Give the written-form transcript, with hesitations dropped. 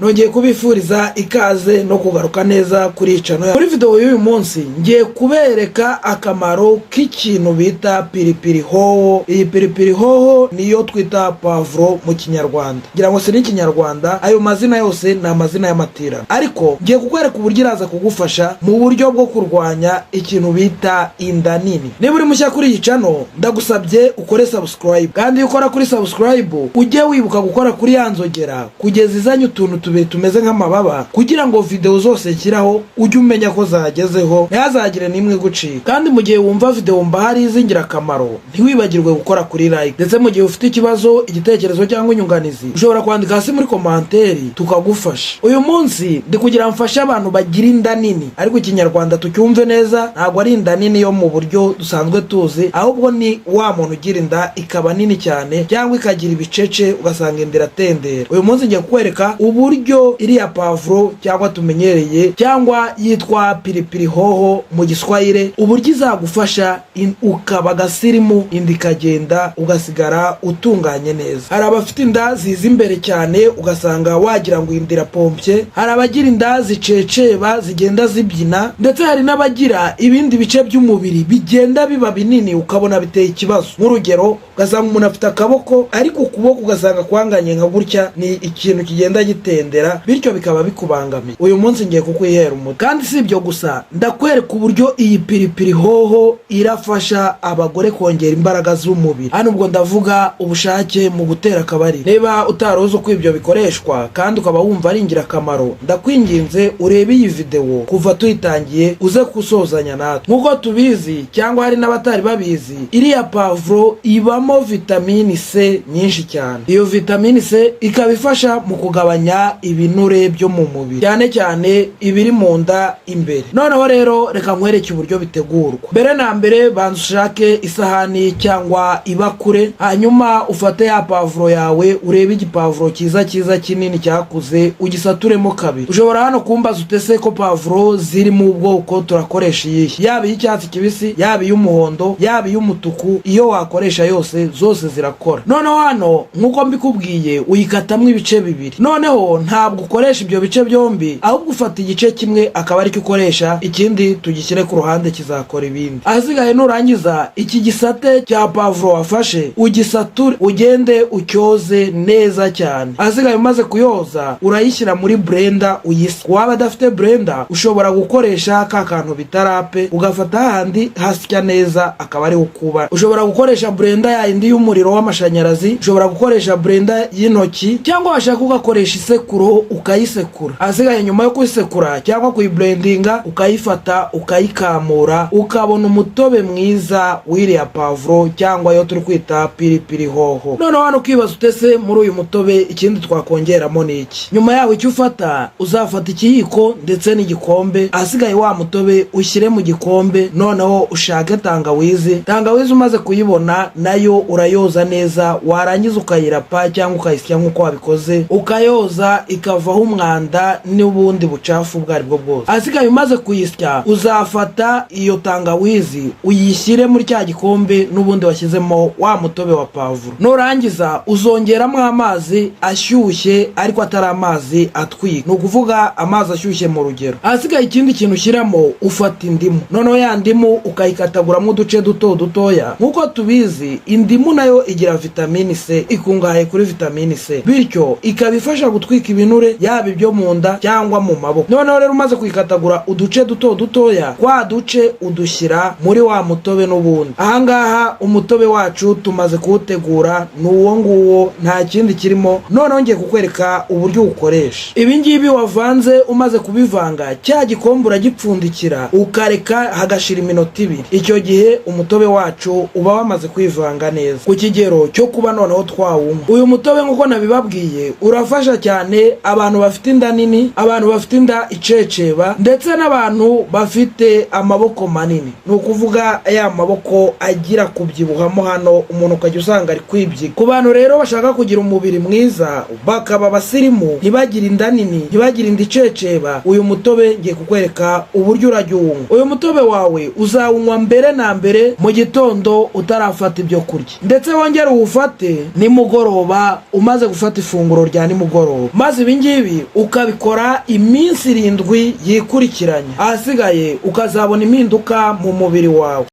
Nongeye kubifuriza ikaze no kugaruka neza kuri channel. Muri video y'uyu munsi ngiye kubereka akamaro k'ikintu bita pilipili hoho. Iyi pilipili hoho niyo twita poivron mu Kinyarwanda, ngira ngo si n'Ikinyarwanda, ayo mazina yose ni amazina y'amatirano, ariko ngiye kukwereka uburyo iraza kugufasha mu buryo bwo kurwanya ikintu bita inda nini. Niba uri mushya kuri iyi channel, ndagusabye ukore subscribe, kandi iyo ukora kuri subscribe ujye wibuka gukora kuri ya nzogera kugeza izanye utuntu tubiri tumeze nk'amababa, kugira ngo video zose nshyiraho ujye umenya ko zagezeho, ntihazagire n'imwe igucika. Kandi mu gihe wumva video mbahari z'ingirakamaro, ntiwibagirwe gukora kuri like, ndetse mu gihe ufite ikibazo, igitekerezo cyangwa inyunganizi, ushobora kwandika hasi muri commentaire tukagufasha. Uyu munsi ndi kugira mfashe abantu bagira inda nini, ariko Ikinyarwanda tucyumve neza, ntabwo ari inda nini yo mu buryo dusanzwe tuzi, ahubwo ni wa muntu ugira inda ikaba nini cyane cyangwa ikagira ibicece, ugasanga inda iratendera. Uyu munsi ngiye kukwereka uburyo iriya poivron cyangwa tumenyereye cyangwa yitwa pilipili hoho mu Giswahili, uburyo izagufasha ukaba agasirimu, inda ikagenda, ugasigara utunganye neza. Hari abafite inda ziza imbere cyane, ugasanga wagira ngo inda irapompye. Hari abagira inda ziceceba, zigenda zibyina, ndetse hari n'abagira ibindi bice by'umubiri bigenda biba binini, ukabona biteye ikibazo. Nk'urugero, ugasanga umuntu afite akaboko, ariko ukuboko ugasanga kwanganye nka gutya, ni ikintu kigenda gitendera, bityo bikaba bikubangamiye. Uyu munsi ngiye kukwihera umuti. Kandi si ibyo gusa, ndakwereka uburyo iyi pilipili hoho irafasha abagore kongera imbaraga z'umubiri. Hano ubwo ndavuga ubushake mu gutera akabariro. Niba utari uzi uko ibyo bikoreshwa kandi ukaba wumva ari ingirakamaro, ndakwinginze urebe iyi videwo kuva tuyitangiye uze gusozanya natwe. Nk'uko tubizi cyangwa hari n'abatari babizi, iriya poivron ibamo vitamini C nyinshi cyane. Iyo vitamini C ikaba ifasha mu kugabanya ibinure byo mu mubiri, cyane cyane ibiri mu nda imbere. Noneho rero reka nkwereke uburyo bitegurwa. Mbere na mbere, banza ushake isahani cyangwa ibakure, hanyuma ufate ya poivron yawe, urebe igipoivron cyiza cyiza kinini cyakuze, ugisaturemo kabiri. Ushobora hano kumbaza utese ko poivron ziri mu bwoko, turakoresha iyihe? Yaba iy'icyatsi kibisi, yaba iy'umuhondo, yaba iy'umutuku, iyo wakoresha yose, zose zirakora. Noneho hano nk'uko mbikubwiye, uyikatamo ibice bibiri. Noneho ntabwo ukoresha ibyo bice byombi, ahubwo ufata igice kimwe akaba aricyo ukoresha, ikindi tugishyire ku ruhande kizakora ibindi. Ahasigaye nurangiza, iki gisate cya poivron wafashe ugisature, ugende ucyoze neza cyane. Ahasigaye umaze kuyoza, urayishyira muri blender uyise. Waba adafite blender, ushobora gukoresha ka kantu bita râpe, ugafata hahandi hasya neza akaba ariho ukuba. Ushobora gukoresha blender yayindi y'umuriro w'amashanyarazi, ushobora gukoresha blender y'intoki, cyangwa washaka ugakoresha isekuro ukayisekura. Ahasigaye nyuma yo kuyisekura cyangwa kuyiblendinga, ukayifata ukayikamura, ukabona umutobe mwiza w'iriya poivron cyangwa yo turi kwita pilipili hoho. Noneho hano ukibaza utese muri uyu mutobe ikindi twakongeramo ni iki? Nyuma yaho icyo ufata, uzafata ikiyiko ndetse n'igikombe. Ahasigaye wa mutobe ushyire mu gikombe, noneho ushake tangawizi. Tangawizi umaze kuyibona, nayo urayoza neza, warangiza ukayirapa cyangwa ukayisya nk'uko wabikoze, ukayoza ikavaho umwanda n'ubundi bucafu ubwo aribwo bwose. Ahasigaye umaze kuyisya, uzafata iyo tangawizi uyishyire muri cya gikombe n'ubundi washyizemo wa mutobe wa poivron. Nurangiza uzongeramo amazi ashyushye, ariko atari amazi atwika, ni ukuvuga amazi ashyushye mu rugero. Ahasigaye ikindi kintu ushyiramo, ufata indimu, noneho ya ndimu ukayikataguramo uduce duto dutoya. Nk'uko tubizi, indimu nayo igira vitamini C, ikungahaye kuri vitamini C, bityo ikaba ifasha gutwika ibinure, yaba ibyo mu nda cyangwa mu maboko. Noneho rero umaze kuyikatagura uduce duto dutoya, twa duce udushyira muri wa mutobe n'ubundi. Ahangaha umutobe wacu tumaze kuwutegura, ni uwo nguwo, nta kindi kirimo. Noneho ngiye kukwereka uburyo uwukoresha. Ibi ngibi wavanze, umaze kubivanga, cya gikombe uragipfundikira, ukareka hagashira iminota 2. Icyo gihe umutobe wacu uba wamaze kwivanga neza ku kigero cyo kuba noneho twawunywa. Uyu mutobe, nk'uko nabibabwiye, urafasha cyane abantu bafite inda nini, abantu bafite inda iceceba, ndetse n'abantu bafite amaboko manini, ni ukuvuga ya maboko agira kubyibuhamo hano, umuntu ukajya usanga ari kwibyiga. Ku bantu rero bashaka kugira umubiri mwiza, bakaba abasirimu, ntibagire inda nini, ntibagire inda iceceba, uyu mutobe ngiye kukwereka uburyo urajya uwunywa. Uyu mutobe wawe uzawunywa mbere na mbere mu gitondo utarafata ibyo kurya, ndetse wongere uwufate nimugoroba umaze gufata ifunguro rya nimugoroba. Maze ibingibi ukabikora iminsi 7 yikurikiranya, ahasigaye ukazabona impinduka mu mubiri wawe.